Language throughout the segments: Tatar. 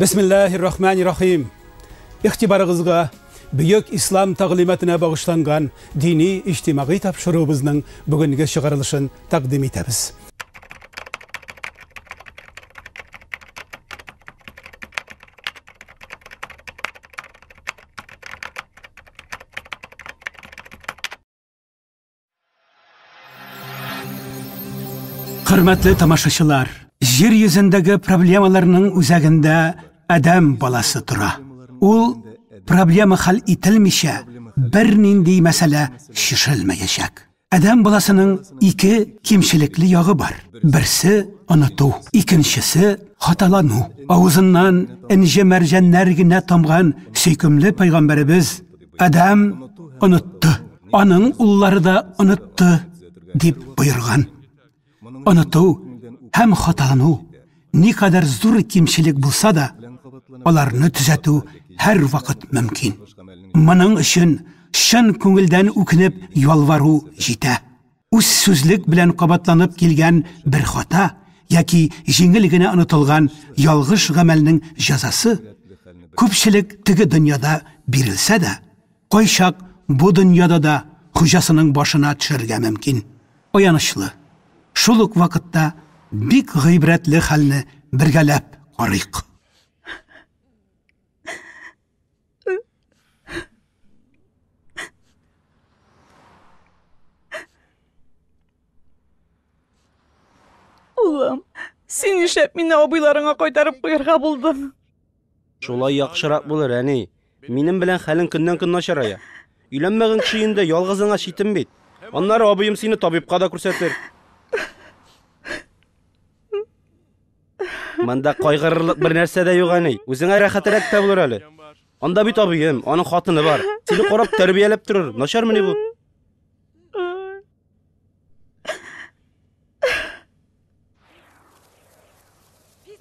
Бисмиллахир рахманир рахим. Игътибарыгызга бөек ислам тәгълиматына багышланган дини иҗтимагый тапшыруыбызның бүгенге чыгарылышын тәкъдим итәбез. Хөрмәтле тамашачылар, җир йөзендәге проблемаларның үзәгендә адәм баласы тора. Ул проблема хәл ителмичә, бернинди мәсьәлә чишелмәячәк. Адәм баласының ике кимчелекле ягы бар. Берсе оныту, икенчесе хаталану. Авызыннан энҗе мәрҗәннәр генә тамган сөйкемле пәйгамбәребез Адәм онытты, аның уллары да онытты, дип боерган. Оныту һәм хаталану никадәр зур кимчелек булса да, аларны төзәтү һәрвакыт мөмкин. Моның өчен чын күңелдән үкенеп ялвару җитә. Үз сүзлек белән кабатланып килгән бер хата яки җиңел генә онытылган ялгыш гамәлнең җәзасы күпчелек теге дөньяда бирелсә дә, кайчак бу дөньяда да хуҗасының башына төшәргә мөмкин. Аянычлы, шул ук вакытта бик гыйбрәтле хәлне бергәләп карыйк. Улым, син нишләп мине абыйларыңа кайтарып куярга булдың? Шулай яхшырак булыр, әни. Минем белән хәлең көннән-көн начарая. Өйләнмәгән кеше өендә ялгызыңа читен бит. Аннары абыем сине табибка да күрсәтер. Монда кайгырырлык бер нәрсә дә юк, әни. Үзеңә рәхәтрәк тә булыр әле. Анда бит абыем, аның хатыны бар. Сине карап тәрбияләп торыр. Начармыни бу?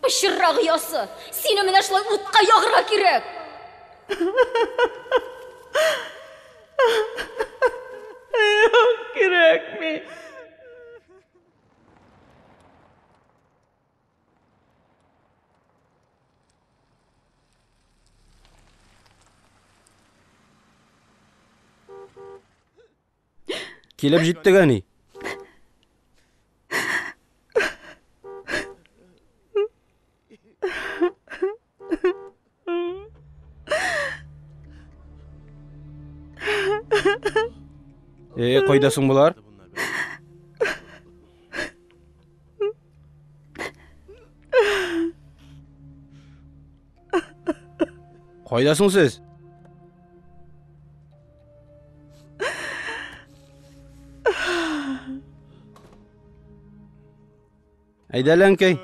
Пычрак оясы! Сине менә шулай утка ягырга кирәк! Юк, кирәкми. Килеп җиттек, әни. Э, кайда соң болар? Кайда соң сез? Әйдә әле, әнкәй.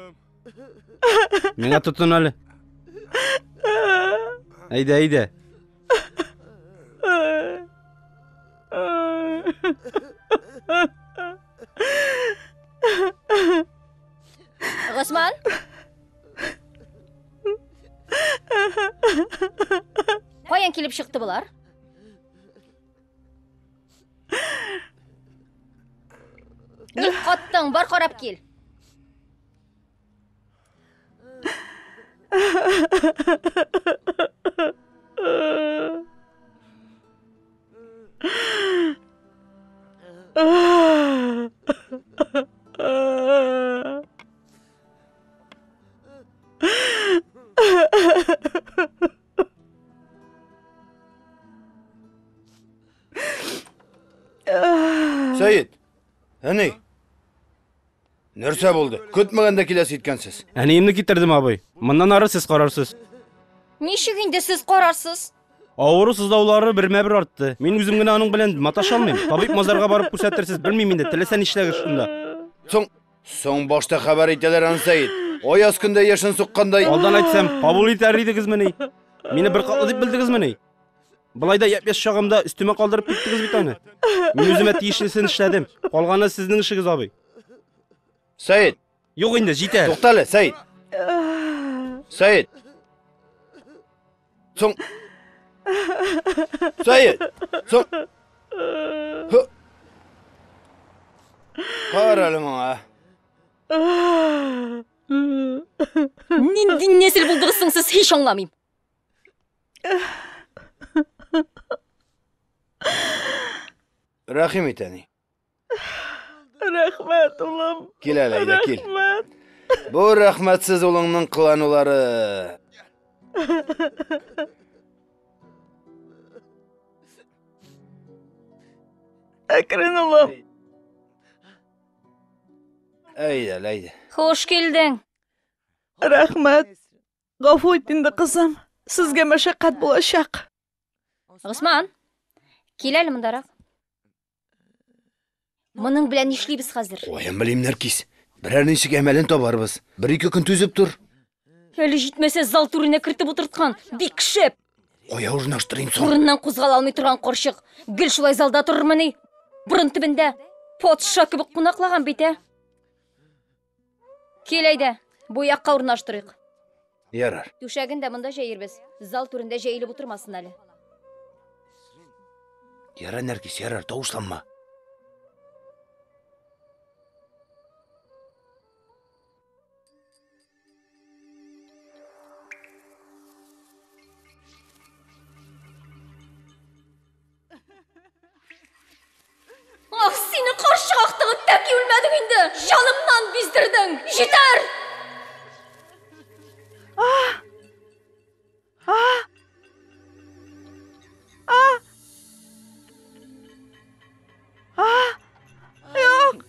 Миңа тотын әле. Әйдә, әйдә. Госман? Каян килеп чыкты болар? Ник каттың? Бар карап кил. Сәет, әни. Нәрсә булды? Көтмәгәндә киләсе иткәнсез. Әниемне китердем, абый. Моннан ары сез карарсыз. Ничек инде сез карарсыз? Авыру сызлаулары бермә-бер артты. Мин үзем генә аның белән маташа алмыйм. Табиб мазарга барып күрсәтерсез, белмим инде, теләсә нишләгез шунда. Соң, соң башта хәбәр итәләр аны, Сәет. Аяз көндә яшен суккандай. Алдан әйтсәм, кабул итәр идегезмени? Мине бер катлы дип белдегезмени? Былай да япь-яшь чагымда өстемә калдырып киттегез бит аны. Мин үземә тиешлесен эшләдем. Калганы сезнең эшегез, абый. Сәет. Юк инде, җитәр. Туктале, Сәет. Сәет. Соң. Сәет. Соң. Һы. Кара әле моңа. Нинди нәсел булдыгыз соң сез, һич аңламыйм. Рәхим ит, әни. Рәхмәт, улым. Кил әле, әйдә, кил. Рәхмәт. Бу рәхмәтсез улыңның кыланулары. Әкрен, улым. Әйдә, әйдә. Хуш килдең. Рәхмәт. Гафу ит инде, кызым. Сезгә мәшәкать булачак. Госман, кил әле мондарак. Моның белән нишлибез хәзер? Каян белим, Нәркис? Берәр ничек әмәлен табарбыз. Бер-ике көн түзеп тор. Әле җитмәсә зал түренә кертеп утырткан. Бик шәп. Кая урнаштырыйм соң? Урыннан кузгала алмый торган карчык. Гел шулай залда торырмыни? Борын төбендә. Патша кебек кунаклаган бит, ә? Кил әйдә, бу якка урнаштырыйк. Ярар. Түшәген дә монда җәербез. Зал түрендә җәелеп утырмасын әле. Ярар, Нәркис, ярар, тавышланма. Ах, сине карчык актыгы тәки үлмәдең инде! Җанымнан биздердең! Җитәр! Юк.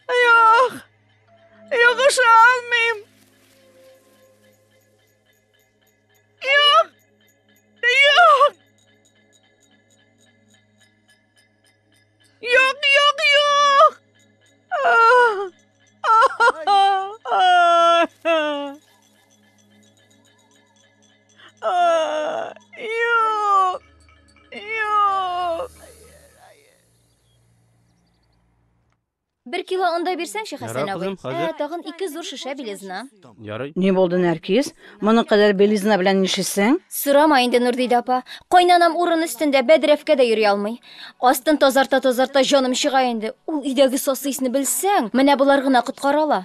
Юк. Юк, ышанмыйм. Юк. Юк. Юк, юк, юк. Юк. Юк. Бер кило он да бирсәңче, Хәсән Ярар, абый. кызым, хәзер. Ә, тагын ике зур шешә белизна. Ярый. Ни булды, Нәркиз? Моның кадәр белизна белән нишлисең? Сорама инде, Нурдидә апа. Кайнанам урын өстендә бәдрәфкә дә йөри алмый. Астын тазарта-тазарта җаным чыга инде. Ул өйдәге сасы исне белсәң, менә болар гына коткара ала.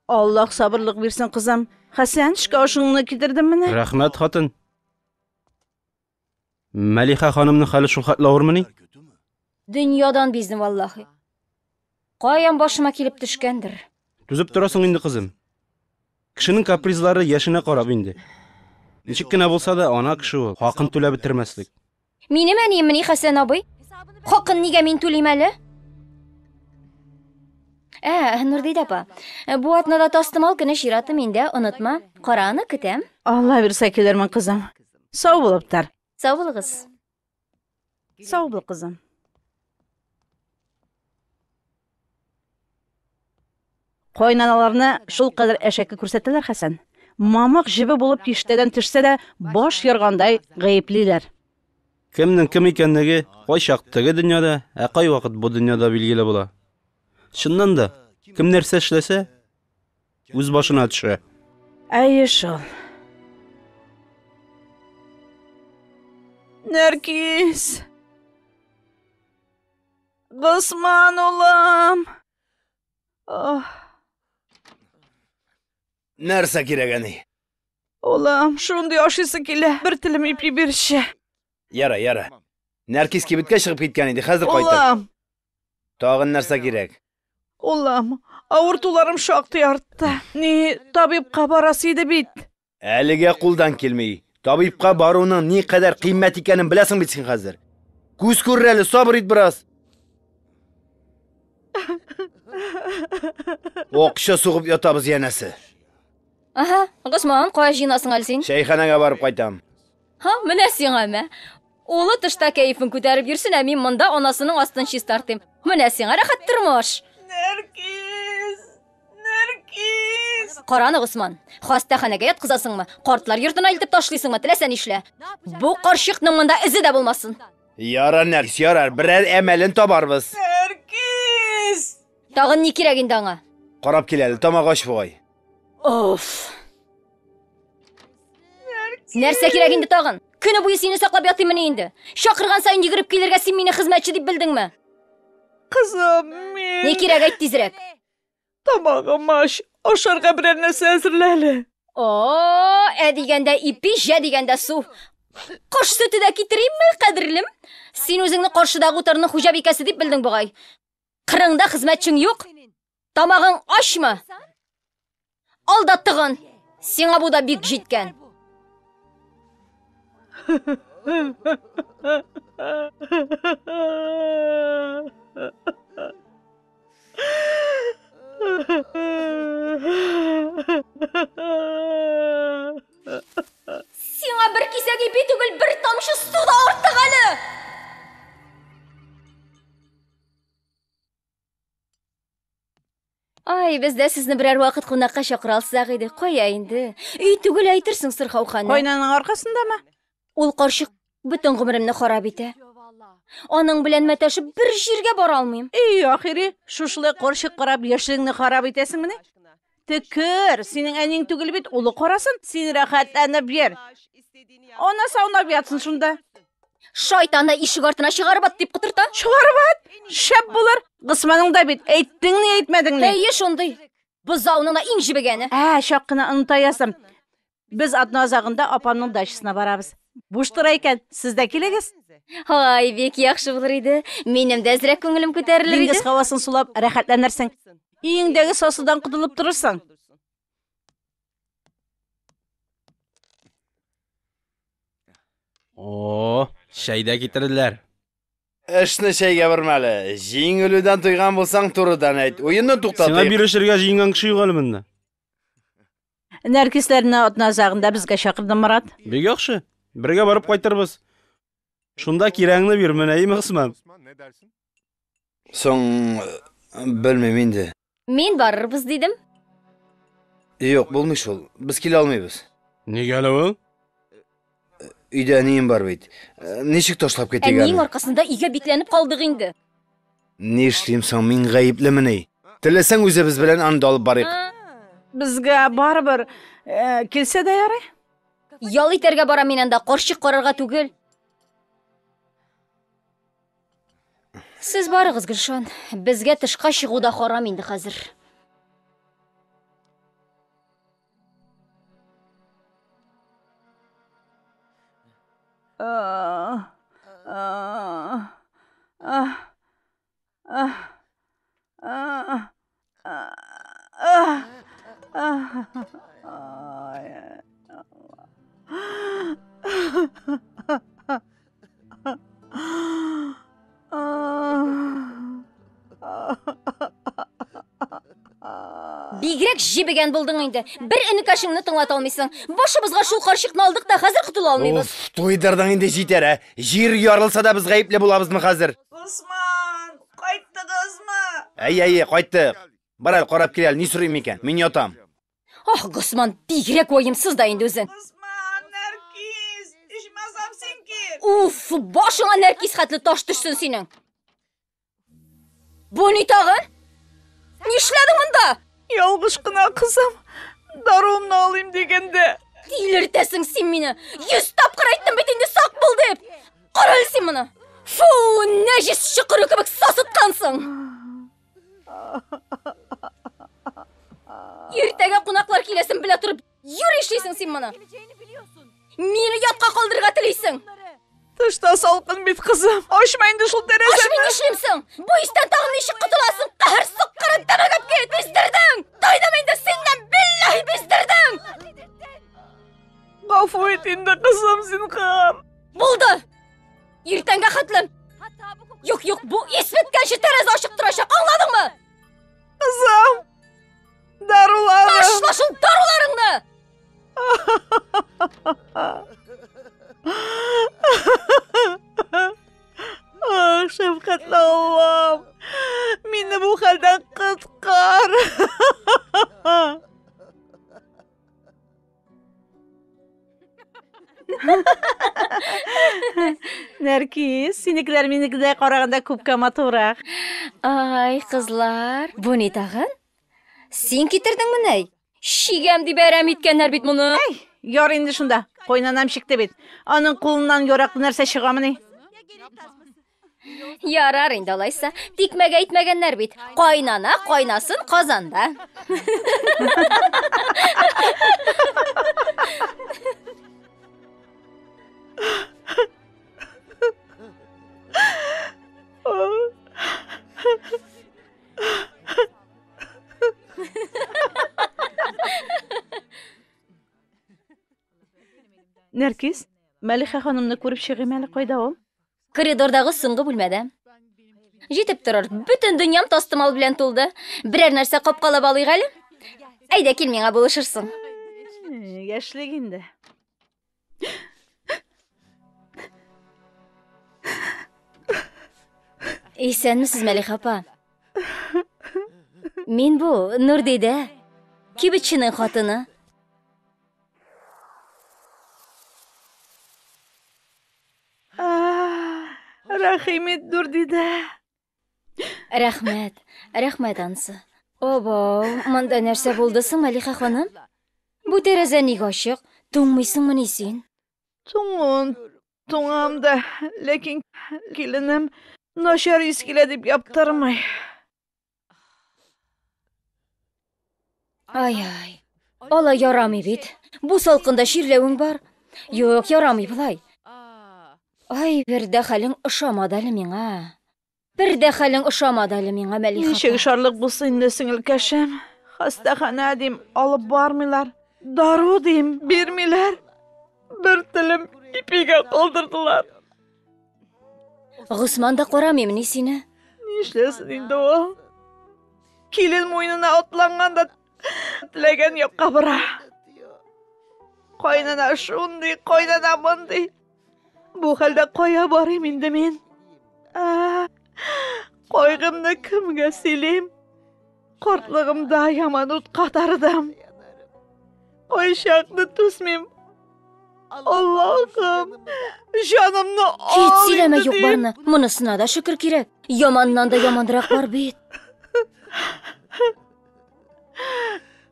Аллаһ сабырлык бирсен, кызым. Хәсән, төшке ашыңны китердем менә. Рәхмәт, хатын. Мәлихә ханымның хәле шул хәтле авырмыни? Дөньядан биздем, валлаһи. Каян башыма килеп төшкәндер. Түзеп торасың инде, кызым. Кешенең капризлары яшенә карап инде. Ничек кенә булса да, ана кеше ул, хакын түләп бетермәслек. Минем әнием мени, Хәсән абый? Хакын нигә мин түлим әле? Ә, Нурдидә апа, бу атнада тастымал көне чираты миндә, онытма. Кара аны, көтәм. Алла бирсә килермен, кызым. Сау булып тор. Сау булыгыз. Сау бул, кызым. Кайнаналарны шул кадәр әшәке күрсәтәләр, Хәсән. Мамык җебе булып киштәдән төшсә дә, баш яргандай гаеплиләр. Кемнең кем икәнлеге кайчак теге дөньяда, ә кайвакыт бу дөньяда билгеле була. Чыннан да, кем нәрсә эшләсә, үз башына төшә. Әйе шул. Нәркиз. Госман улым. Ох, Нәрсә кирәк, әни? улым, шундый ашыйсы килә. Бер телем ипи бирче. Яра, яра. Нәркис кибеткә чыгып киткән иде, хәзер кайтыр. Улым, Тагын нәрсә кирәк? улым, авыртуларым шактый артты. Ни, табибка барасы иде бит. Әлегә кулдан килми. Табибка баруның ни кадәр кыйммәт икәнен беләсең бит син хәзер. Күз күрер әле, сабыр ит бераз. Акча сугып ятабыз янәсе. Аһа, Госман, кая җыенасың әле син? Чәйханәгә барып кайтам. Һа, менә сиңа мә. Улы тышта кәефен күтәреп йөрсен, ә мин монда анасының астын чистартыйм. Менә сиңа рәхәт тормыш. Нәркиз! Нәркиз! Караны, Госман, хастаханәгә яткызасыңмы? Картлар йортына илтеп ташлыйсыңмы? Теләсә нишлә. Бу карчыкның монда эзе дә булмасын. Ярар, Нәркис, ярар, берәр әмәлен табарбыз. Нәркиз! Тагын ни кирәк инде аңа? Карап кил әле, тамак ач бугай. Оф. Нәрсә кирәк инде тагын? Көне буе сине саклап ятыйммыни инде? Чакырган саен йөгереп килергә син мине хезмәтче дип белдеңме? Кызым, мин... Ни кирәк, әйт тизрәк. Тамагым ач, ашарга берәр нәрсә әзерлә әле. О, ә дигәндә ипи, җә дигәндә су. Кош сөте дә китеримме, кадерлем? Син үзеңне каршыдагы утарның хуҗабикәсе дип белдең бугай. Кырыңда хезмәтчең юк. Тамагың ачмы? Ал да тыгын. Сиңа бу да бик җиткән. Сиңа бер кисәк ипи түгел, бер тамчы су да артык әле! Ай, без дә сезне берәр вакыт кунакка чакыра алсак иде. Кая инде? Өй түгел, әйтерсең, сырхаухана. Кайнаның аркасындамы? Ул карчык бөтен гомеремне харап итә. Аның белән мәтәшеп бер җиргә бара алмыйм. И, ахири, шушылай карчык карап яшьлегеңне харап итәсеңмени? Төкер, синең әниң түгел бит, улы карасын, син рәхәтләнеп йөр. Анасы аунап ятсын шунда. Шайтанны ишек артына чыгарып ат дип котырта. Чыгарып ат! Шәп булыр. Госманың да бит, әйттең ни, әйтмәдең ни? Әйе, шундый. Бозауның да иң җебегәне. Ә, чак кына оныта яздым. Без атна азагында апамның дачасына барабыз. Буш тора икән, сез дә килегез. Ай, бик яхшы булыр иде. Минем дә әзрәк күңелем күтәрелер иде. Диңгез һавасын сулап рәхәтләнерсең. Өеңдәге сасыдан котылып торырсың. О, чәй дә китерделәр. Эшне чәйгә борма әле. Җиңелүдән туйган булсаң, турыдан әйт. Уенны Сиңа туктатыйк. бирешергә җыенган кеше юк әле монда. Нәркисләрне атна азагында безгә чакырды Морат. Бик яхшы. Бергә барып кайтырбыз. Шунда кирәңне бир, менә име Госман. Соң, белмим инде. Мин барырбыз дидем. Юк, булмый шул. Без килә алмыйбыз. Нигә әле ул? Өйдә әнием бар бит. Ничек ташлап китик Әниең аны? аркасында өйгә бикләнеп калдык инде. Ни эшлим соң, мин гаеплемени? Теләсәң үзебез белән аны да алып барыйк. Безгә барыбер килсә дә ярый. Ял итәргә барам мин анда, карчык карарга түгел. Сез барыгыз, Гөлшан. Безгә тышка чыгу да харам инде хәзер. Бигрәк җебегән булдың инде. Бер энекәшеңне тыңлата алмыйсың. Башыбызга шул карчыкны алдык та хәзер котыла алмыйбыз. Уф, туйдырдың инде җитәр, ә? Җир ярылса да без гаепле булабызмы хәзер? Госман, кайттыгызмы? Әй, әй, кайттык. Бар әле карап кил әле, ни сорыйм икән? Мин ятам. Ах, Госман, бигрәк ваемсыз да инде үзең. Госман, Нәркиз, ичмасам син кил. Уф, башыңа Нәркиз хәтле таш төшсен синең. Бу ни тагын? Нишләдең монда? Ялгыш кына кызым, даруымны алыйм дигәндә. Тилертәсең син мине. 100 тапкыр әйттем бит инде сак бул дип. Кара әле син моны. Фу, нәҗес чокыры кебек сасыткансың. Иртәгә кунаклар киләсен белә торып, юри эшлисең син моны. Мине ятка калдырырга телисең. Тышта салкын бит, кызым. Ачма инде шул тәрәзәне. Ачмый нишлим соң? Бу истән тагын ничек котыласың? Каһәр суккырын тәмәгәп кит, биздердең! Туйдым инде синнән, билләһи биздердең! Гафу ит инде, кызым, зинһар. Булды! Иртәнгә хәтлем. Юк, юк, бу ис беткәнче тәрәзә ачык торачак, аңладыңмы? Кызым, даруларым. Ташла шул даруларыңны! Ах, шәфкатьле Аллам, мине бу хәлдән коткар. Нәркиз, синекеләр минекедә караганда күпкә матуррак. Ай, кызлар, бу ни тагын? Син китердеңме ни? Шигәм дип әрәм иткәннәр бит моны. Әй, Яр инде шунда. Кайнанам чикте бит. Аның кулыннан яраклы нәрсә чыгамыни? Ярар инде алайса. Тикмәгә әйтмәгәннәр бит. Кайнана кайнасын казанда. Нәркиз, Мәлихә ханымны күреп чыгыйм әле, кайда ул? Коридордагы соңгы бүлмәдә. Җитеп торыр. Бөтен дөньям тастымал белән тулды. Берәр нәрсә капкалап алыйк әле. Әйдә, кил миңа булышырсың. Яшьлек инде. Исәнмесез, Мәлихә апа. Мин бу, Нурдидә. Кибетченең хатыны. Рәхим ит, Нурдидә. Рәхмәт, рәхмәт ансы. Обо, монда нәрсә булды соң, Мәлихә ханым? Бу тәрәзә нигә ачык? Туңмыйсыңмыни син? Туңуын туңам да, ләкин киленем начар ис килә дип яптырмый. Ай-ай. Алай ярамый бит. Бу салкында чирләвең бар. Юк, ярамый болай. Ай, бер дә хәлең ошамады әле миңа. Бер дә хәлең ошамады әле миңа, Мәлихә. Ничек ошарлык булсын инде, сеңелкәшем. Хастаханә дим, алып бармыйлар. Дару дим, бирмиләр. Бер телем ипигә калдырдылар. Госман да карамыймыни сине? Нишләсен инде ул? Килен муенына атланган да теләгән якка бара. Кайнана шундый, кайнана мондый. Бу хәлдә кая барыйм инде мин? Ә, кайгымны кемгә сөйлим? Картлыгымда яман утка тардым. Кайчакны түзмим. Аллаһым, җанымны ал Кит, сөйләмә инде, юк дим. барны. Монысына да шөкер кирәк. Яманнан да яманрак бар бит.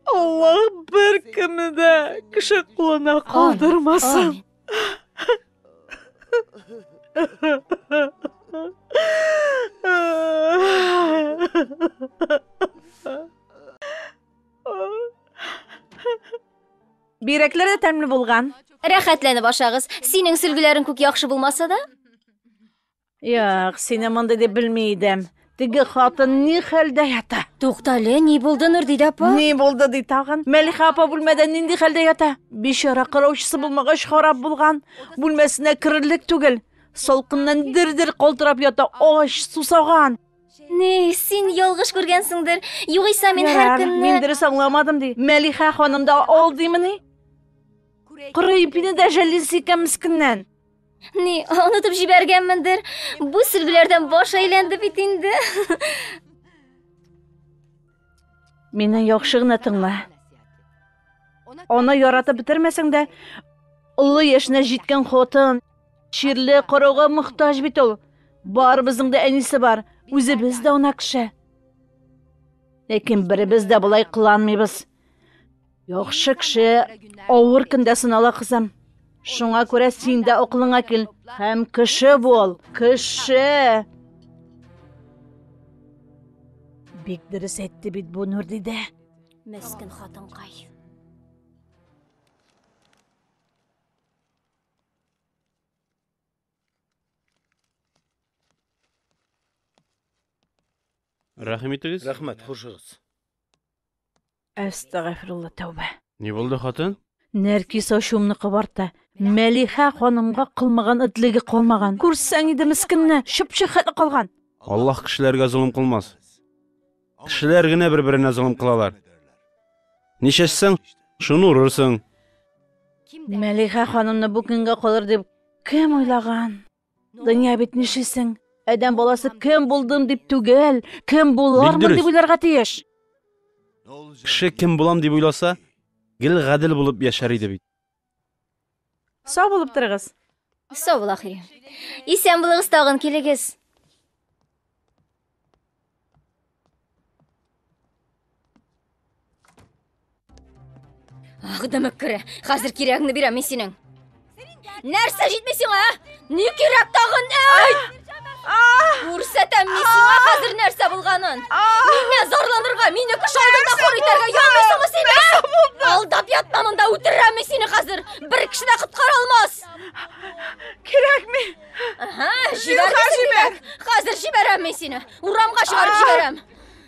Аллаһ бер кемне дә кеше кулына калдырмасын. Амин. Бигрәкләр дә тәмле булган. Рәхәтләнеп ашагыз. Синең сөлгеләрең күк яхшы булмаса да. Юк, сине мондый дип белми идем. Теге хатын ни хәлдә ята? Туктале, ни булды, Нурдидә апа? Ни булды ди тагын? Мәлихә апа бүлмәдә нинди хәлдә ята? Бичара караучысы булмагач харап булган. Бүлмәсенә керерлек түгел. Салкыннан дер-дер калтырап ята, ач, сусаган. Ни, син ялгыш күргәнсеңдер. Югыйсә мин һәр Ярар, көнне Мин дөрес аңламадым ди. Мәлихә ханым да алдыймыни? Коры ипине дә жәллисе икән мескеннән. Ни, онытып җибәргәнмендер. Бу сөлгеләрдән баш әйләнде бит инде. Мине яхшы гына тыңла. Аны яратып бетермәсәң дә, олы яшенә җиткән хатын, чирле, карауга мохтаҗ бит ул. Барыбызның да әнисе бар, үзебез дә ана кеше. Ләкин беребез дә болай кыланмыйбыз. Яхшы кеше авыр көндә сынала, кызым. Шуңа күрә син дә акылыңа кил һәм кеше бул, кеше. Бик дөрес әйтте бит бу Нурдидә. Мескен хатынкай. Рәхим итегез. Рәхмәт, хушыгыз. Әстәгъфирулла, тәүбә. Ни булды, хатын? Нәркис ачуымны кабарта. Мәлихә ханымга кылмаган этлеге калмаган. Күрсәң иде мескенне, чыпчык хәтле калган. Аллаһ кешеләргә золым кылмас. Кешеләр генә бер-беренә золым кылалар. Ничәчсәң, шуны урырсың. Мәлихә ханымны бу көнгә калыр дип кем уйлаган? Дөнья бит нишлисең? Адәм баласы кем булдым дип түгел, кем булармын дөрес. дип уйларга тиеш. Кеше кем булам дип уйласа, гел гадел булып яшәр иде бит. Сау булып торыгыз. Сау бул, ахири. Исән булыгыз тагын килегез. Ах, дымык кере. Хәзер кирәгеңне бирәм мин синең. Нәрсә җитми сиңа, ә? Ни кирәк тагын, әй? Күрсәтәм мин сиңа хәзер нәрсә булганын. Миннән зарланырга, мине кеше алдында хур итәргә ярамыйсыңмы син, ә? Алдап ятма монда, үтерәм мин сине хәзер. Бер кеше дә коткара алмас. Кирәкми. Ага, җибәрмисең димәк. Хәзер җибәрәм мин сине. Урамга чыгарып җибәрәм.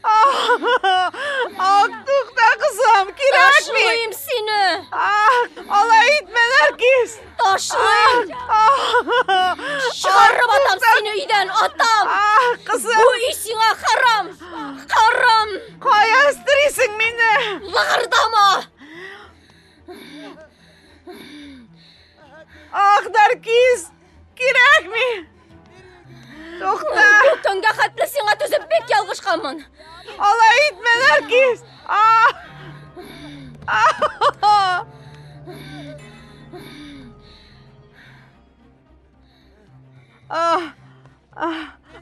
Ах, тукта, кызым, кирәкми. Ташлыйм сине. Ах, алай итмә, Нәркиз. Ташлыйм. Чыгарып атам сине өйдән, атам. Ах, кызым. Бу өй сиңа харам. Харам. Кая өстерисең мине? Лыгырдама. Ах, Нәркиз, кирәкми. Тукта. Бу көнгә хәтле сиңа түзеп бик ялгышканмын. Алай итмә, Нәркиз. Ах. Ах.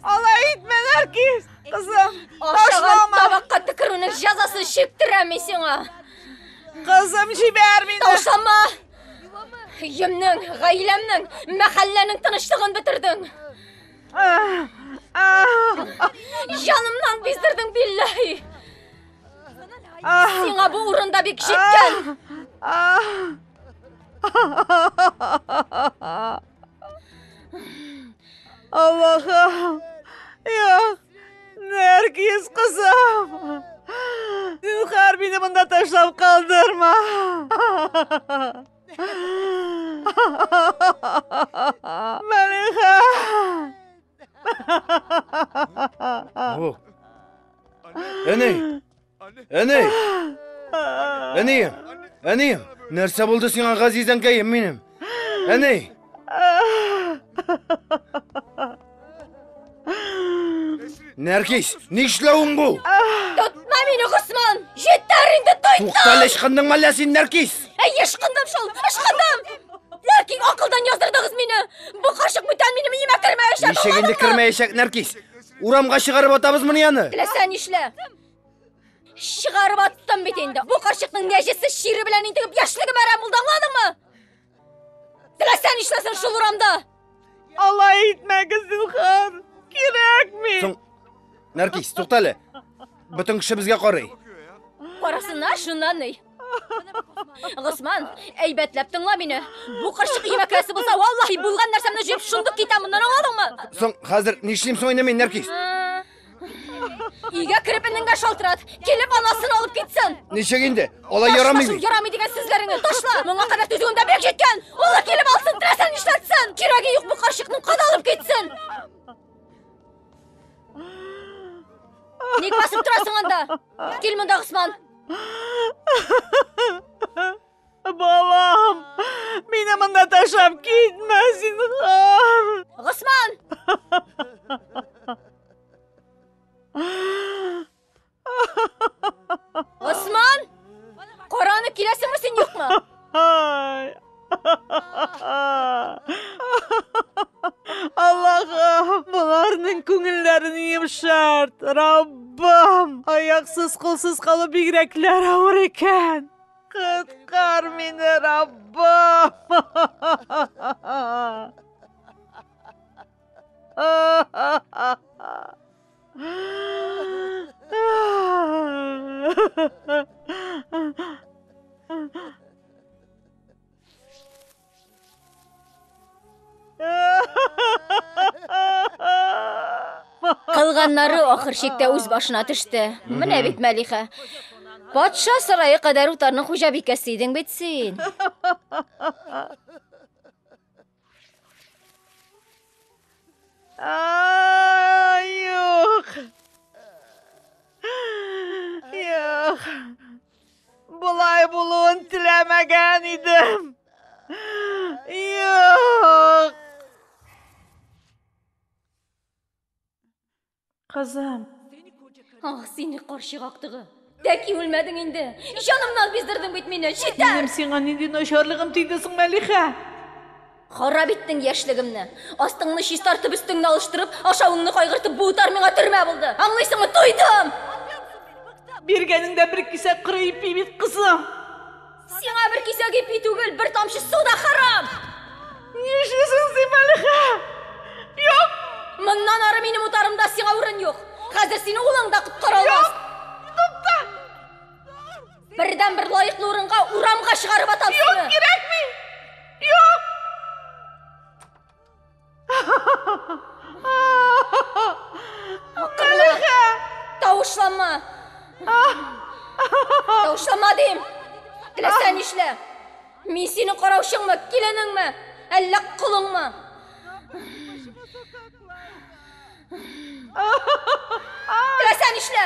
Алай итмә, Нәркиз. Кызым, Ашаган табакка төкерүнең җәзасын чиктерәм мин сиңа. Кызым, җибәр мине. Ташлама. Өемнең, гаиләмнең, мәхәлләнең тынычлыгын бетердең. Җанымнан биздердең, билләһи. Сиңа бу урында бик җиткән. Аллахым, юк, Нәркиз кызым. Зинһар, мине монда ташлап калдырма. Мәлихә. О. Әни! Әни! Әнием! Әнием! Нәрсә булды сиңа, газиз әнкәем минем? Әни! Нәркиз, нишләвең бу? Тотма мине, Госман! Җитәр инде, туйдым! Туктале, ычкындыңмы әллә син, Нәркиз? Әй, ычкындым шул, ычкындым! Ләкин акылдан яздырдыгыз мине! Бу карчык бүтән минем өемә кермәячәк, Ничек инде кермәячәк, Нәркиз? Урамга чыгарып атабызмыни аны? Теләсә нишлә. Чыгарып аттым бит инде. Бу карчыкның нәҗесе чире белән интегеп яшьлегем әрәм булды, аңладыңмы? Теләсә нишләсен шул урамда! Алай итмәгез, зинһар. Кирәкми. Соң, Нәркиз, туктале. Бөтен кеше безгә карый. Карасыннар, шуннан ни. Госман, әйбәтләп тыңла мине. Бу карчык өемә керәсе булса, валлаһи, булган нәрсәмне җыеп шундук китәм моннан, аңладыңмы? Соң, хәзер нишлим соң инде мин, Нәркиз? Өйгә кереп энеңгә шалтырат. Килеп анасын алып китсен. Ничек инде? Алай ярамый Ташла шул бит. ярамый дигән сүзләреңне, ташла. Моңа кадәр түзүем дә бик җиткән. Улы килеп алсын, теләсә нишләтсен. Кирәге юк бу карчыкның, кадалып китсен. Ник басып торасың анда? Кил монда, Госман. Балам, мине монда ташлап китмә, зинһар. Госман! Госман! Караны киләсеңме син, юкмы? Ай. Аллахым, боларның күңелләрен йомшарт, Раббым. Аяксыз, кулсыз калу бигрәкләр авыр икән. Коткар мине, Раббым. Кылганнары ахыр чиктә үз башына төште. Менә бит Мәлихә. Патша сарае кадәр утарның хуҗабикәсе идең бит син. Ай, юк. Юк. Болай булуын теләмәгән идем. Юк. Кызым. Ах, сине карчык актыгы. Тәки үлмәдең инде. Җанымнан биздердең бит мине. Җитәр. Минем сиңа нинди начарлыгым тиде соң, Мәлихә? Харап иттең яшьлегемне. Астыңны чистартып, өстеңне алыштырып, ашавыңны кайгыртып, бу утар миңа төрмә булды. Аңлыйсыңмы? Туйдым! Биргәнеңдә бер кисәк коры ипи бит, кызым. Сиңа бер кисәк ипи түгел, бер тамчы су да харам! Нишлисең син, Мәлихә? Юк! Моннан ары минем утарымда сиңа урын юк. Хәзер сине улың да коткара алмас. Тукта! Бердән бер лаеклы урынга урамга чыгарып атам Юк, сине. кирәкми! Юк! Акырма! Тавышланма! Тавышланма дим! Теләсә нишлә! Мин синең караучыңмы, киленеңме, әллә колыңмы? Теләсә нишлә!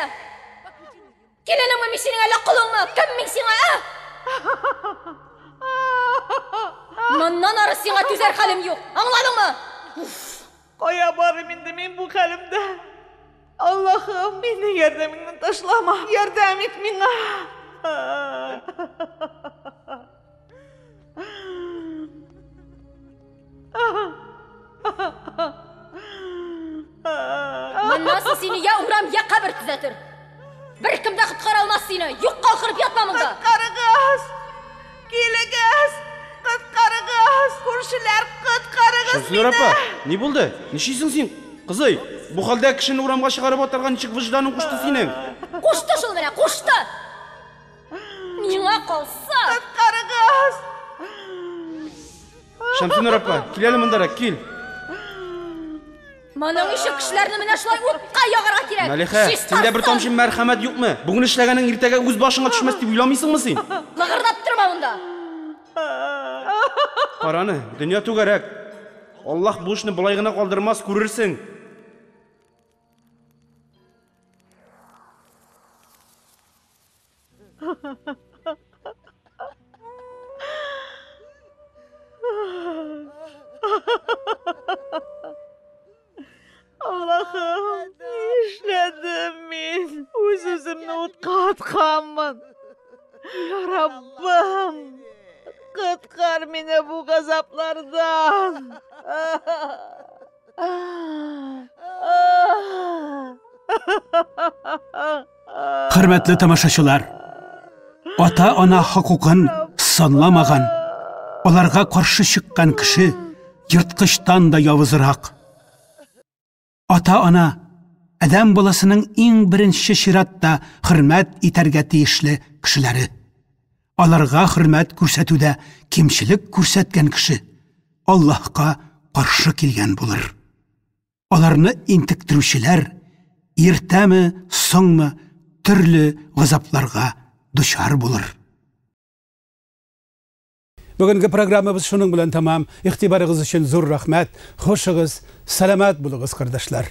Киленеңме мин синең, әллә колыңмы? Кем мин сиңа, ә? Моннан ары сиңа түзәр хәлем юк. Аңладыңмы? Кая барыйм инде мин бу хәлемдә? Аллаһым, мине ярдәмеңнән ташлама. Ярдәм ит миңа. Моннан соң сине я урам, я кабер төзәтер. Беркем дә коткара алмас сине. Юкка акырып ятма монда. Коткарыгыз! Килегез! Коткарыгыз! Күршеләр, коткарыгыз Шәмсенур мине! апа, ни булды? Нишлисең син? Кызый, бу хәлдә кешене урамга чыгарып атарга ничек вөҗданың кушты синең? Кушты шул менә, кушты. Миңа калса, Коткарыгыз! Шәмсенур апа, кил әле мондарак, кил. Моның ише кешеләрне менә шулай утка ягарга кирәк. Мәлихә, синдә бер тамчы мәрхәмәт юкмы? Бүген эшләгәнең иртәгә үз башыңа төшмәс дип уйламыйсыңмы син? Лыгырдап торма монда. Караны, дөнья түгәрәк. Аллаһ бу эшне болай гына калдырмас, күрерсең. Аллаһым, нишләдем мин? Үз-үземне утка атканмын. Я Раббым, коткар мине бу газаплардан. Хөрмәтле тамашачылар, ата-ана хокукын санламаган, аларга каршы чыккан кеше ерткычтан да явызрак. Ата-ана адәм баласының иң беренче чиратта хөрмәт итәргә тиешле кешеләре. Аларга хөрмәт күрсәтүдә кимчелек күрсәткән кеше Аллаһка каршы килгән булыр. Аларны интектерүчеләр иртәме, соңмы төрле газапларга дучар булыр. Бүгенге программабыз шуның белән тәмам. Игътибарыгыз өчен зур рәхмәт. Хушыгыз, сәламәт булыгыз, кардәшләр.